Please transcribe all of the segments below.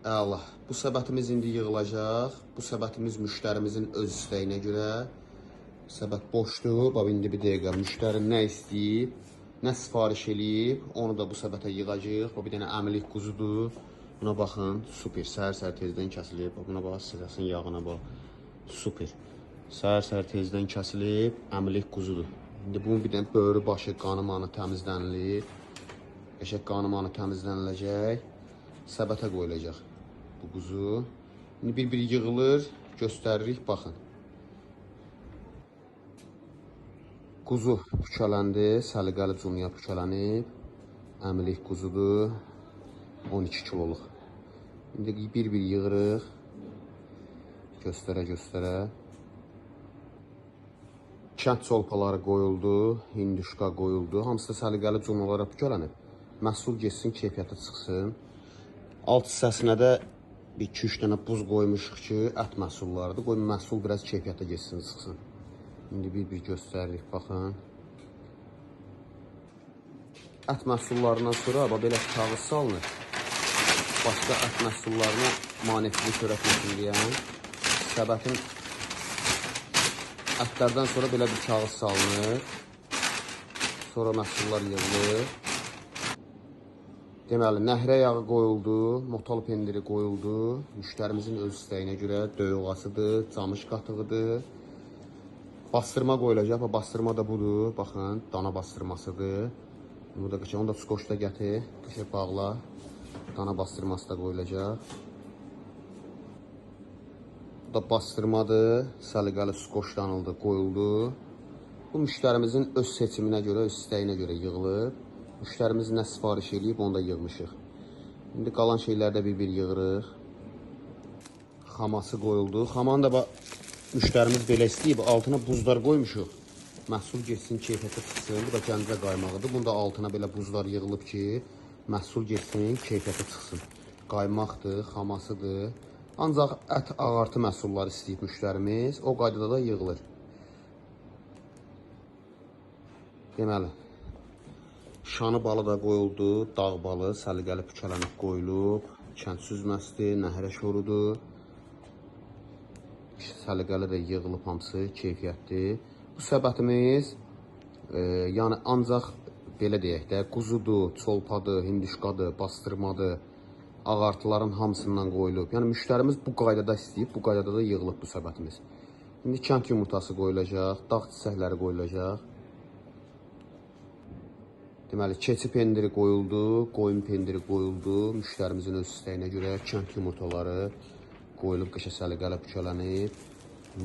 Əla. Bu səbətimiz indi yığılacaq. Bu səbətimiz müştərimizin öz istəyinə görə. Səbət boşdur. Bax, indi bir dəqiqə müştəri nə istəyib, nə sifariş eləyib, onu da bu səbətə yığacaq. Bax, bir dənə əmilik quzudur. Buna baxın, super. Səhər-səhər tezdən kəsilib. Bax, buna bax, sırasının yağına bax. Super. Səhər-səhər tezdən kəsilib, əmilik quzudur. İndi bunun bir dənə böyrü başı, qanı manı təmizlənilir. Qəşəng qanı manı təmizləniləcək. Səbətə qoyulacaq bu quzu. İndi bir-bir yığılır, göstəririk, baxın. Quzu pükələndi, səliqəli cumya pükələnib. Əmilik quzudur, 12 kiloluq. İndi bir-bir yığırıq, göstərə-göstərə. Kənd çolpaları qoyuldu, hinduşka qoyuldu. Hamısı da səliqəli cumlalara pükələnib. Məhsul getsin, keyfiyyəti çıxsın. Alt hissəsinə də bir 2-3 dənə buz qoymuşuq ki, ət məhsullarıdır. Qoy məhsul biraz keyfiyyətə getsin, çıxsın. İndi bir-bir göstəririk, baxın. Ət məhsullarından sonra bax, belə kağız salınır. Başqa ət məhsullarına maneçilik törətməsin deyən səbətin ətlərdən sonra belə bir kağız salınır. Sonra məhsullar yığılır. Deməli, nəhrə yağı qoyuldu, motal pendiri qoyuldu. Müştərimizin öz istəyinə görə döyüğasıdır, camış qatığıdır. Bastırma qoyulacaq. Bax, bastırma da budur. Baxın, dana bastırmasıdır. Bu da qəşəng, onu da skoçda gətir. Qəşəng bağla. Dana bastırması da qoyulacaq. Bu da bastırmadır. Səliqəli skoçlanıldı, qoyuldu. Bu müştərimizin öz seçiminə görə, öz istəyinə görə yığılıb. Müştərimiz nə sifariş eləyib, onu da yığmışıq. İndi qalan şeyləri də bir-bir yığırıq. Xaması qoyuldu. Xamanı da bax, müştərimiz belə istəyib, altına buzlar qoymuşuq. Məhsul getsin, keyfiyyətə çıxsın. Bu da Gəncə qaymağıdır. Bunun da altına belə buzlar yığılıb ki, məhsul getsin, keyfiyyətə çıxsın. Qaymaqdır, xamasıdır. Ancaq ət ağartı məhsulları istəyib müştərimiz. O qaydada da yığılır. Deməli, şanı balı da qoyuldu, dağ balı səliqəli pükələnib qoyulub. Kənd süzməsidir, nəhərə şorudur. Səliqəli də yığılıb hamısı, keyfiyyətli. Bu səbətimiz, yəni ancaq belə deyək də, quzudur, çolpadır, hinduşkadır, bastırmadır, ağartıların hamısından qoyulub. Yəni müştərimiz bu qaydada istəyib, bu qaydada da yığılıb bu səbətimiz. İndi kənd yumurtası qoyulacaq, dağ çiçəkləri qoyulacaq. Deməli, keçi pendiri qoyuldu, qoyun pendiri qoyuldu. Müştərimizin öz istəyinə görə kənd yumurtaları qoyulub, qəşəng səliqəli pükələnib.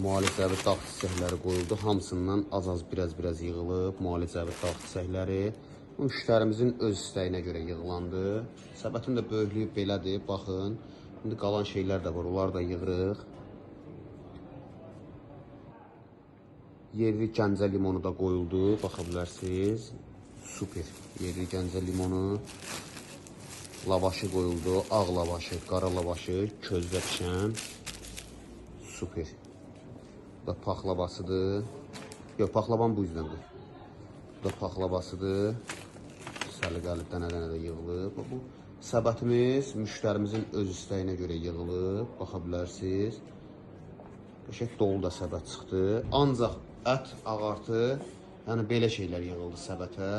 Müalicəvi dağ çiçəkləri qoyuldu. Hamısından az-az, biraz-biraz yığılıb müalicəvi dağ çiçəkləri. Bu müştərimizin öz istəyinə görə yığılandı. Səbətin də böyüklüyü belədir, baxın. İndi qalan şeylər də var, onları da yığırıq. Yerli Gəncə limonu da qoyuldu, baxa bilərsiniz. Super. Yerli Gəncə limonu. Lavaşı qoyuldu. Ağ lavaşı, qara lavaşı, közdə pişən. Super. Bu da paxlavasıdır. Yox, paxlavan bu yüzdən qoy. Bu da paxlavasıdır. Səliqəli dənə-dənə də yığılıb. Bu səbətimiz müştərimizin öz istəyinə görə yığılıb. Baxa bilərsiniz. Qəşəng dolu da səbət çıxdı. Ancaq ət, ağartı, yəni belə şeylər yığıldı səbətə.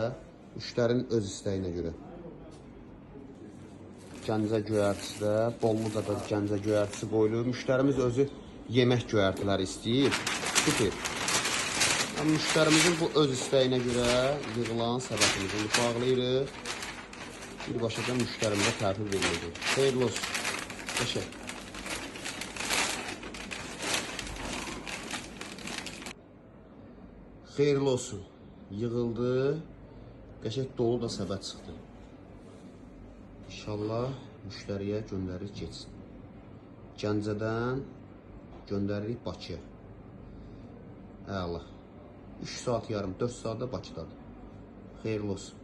Müştərinin öz istəyinə görə. Gəncə göyərtisi də, bolluca da Gəncə göyərtisi qoyulur. Müştərimiz özü yemək göyərtiləri istəyib. Super. Yəni, müştərimizin bu öz istəyinə görə yığılan səbətimizi indi bağlayırıq. Birbaşa da müştərimizə təhvil veriləcək. Xeyirli olsun. Qəşəng. Xeyirli olsun. Yığıldı. Qəşəng dolu da səbət çıxdı. İnşallah müştəriyə göndəririk getsin. Gəncədən göndəririk Bakıya. Əla. 3 saat yarım, 4 saat da Bakıdadır. Xeyirli olsun.